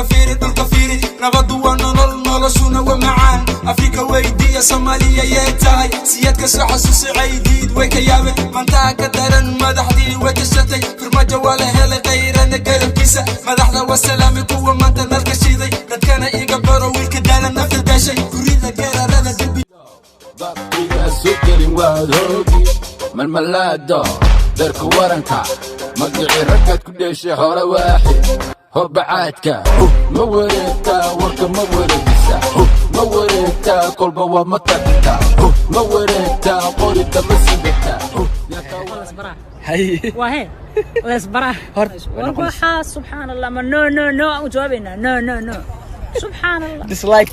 Cirka fiiri, dhulka fiiri, nabadu waa nolol, noloshuna waa macaan. Afrika weydiiya, Soomaaliya yee tahay. Siyaadka soo xasuusi, Caydiid way ka yaabeen. Mantaha ka daran, madaxdii way tashatay. Farmaajo waa la helay, Qayrana garabkiisa. Madaxda waa salaamay, kuwa maanta nalka shiiday. Dadkana iga baro, wiilka daalan, nafta daashay, gurida geerarada dembi. Dabkiga soo gelin waad hoogi malmalaado darka waranka magicii raggaad ku dheeshay hore waaxid hobacaadka. Ma wareegtaa warka? Ma wareegisa? Ma wareegtaa? Kolba waa ma tagtaa? Ma wareegtaa? Qorida ma sidataa? Waa hee, leesbaraa waxaa. Subxaan Allah, ma no, no, no aan u jawaabaynaa? No, no, no, subxaan Allah. Dislike.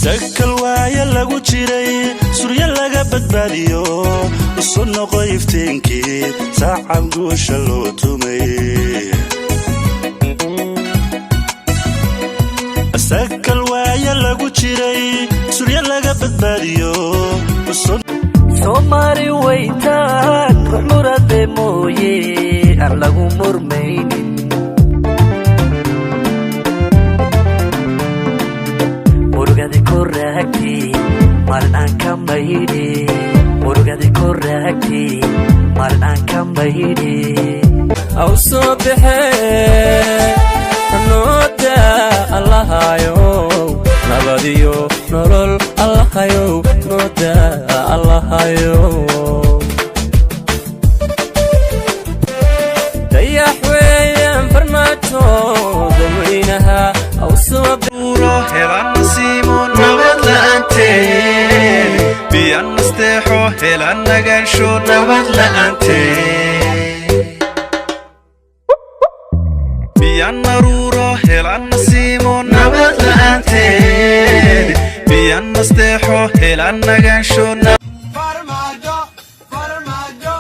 Sakal waaya lagu jiray, suryo laga badbaadiyo, isu noqo iftiinkii saacab guusha loo tumay. Sakal waaya lagu jiray, suryo laga badbaadiyo. Soomaali weytaan ruux murade mooye aan lagu murmaynin. Murugadi ku raagti maalin aan ka maydhi, murugadi ku raagti maalin aan ka maydhi. Aw soo baxee nooda, Allahayow, nabadiyo nolol, Allahayow, nooda, Allahayow. Dayax weeyaan Farmaajo, dadweynaha aw soo Helan nasiimo nabad la'aanteed, biyan nasteexo helan nagaansho nabad la'aanteed, biyan naruuro helan nasiimo nabad la'aanteed, biyan nasteexo helan nagaansho. Farmaajo, Farmaajo,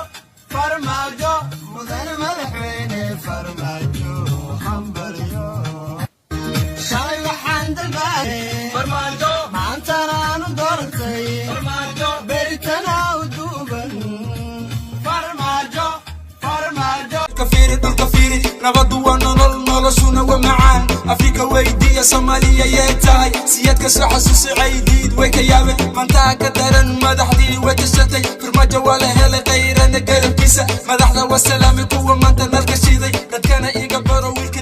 Farmaajo, mudane madaxweyne Farmaajo, hambalyo. Shalay waxaan dalbaayay Farmaajo, maantana aanu doortay Farmaajo, beritana u duuban Farmaajo, Farmaajo. Dhulka fiiri, dhulka fiiri, nabadu waa nolol, noloshuna waa macaan. Afrika weydiiya, Soomaaliya yee tahay. Siyaadka soo xasuusi, Caydiid way ka yaabeen. Mantaha ka daran, madaxdii way tashatay. Farmaajo waa la helay, Qayrana garabkiisa. Madaxda waa salaamay, kuwa maanta nalka shiiday. Dadkana iga baro, wiilka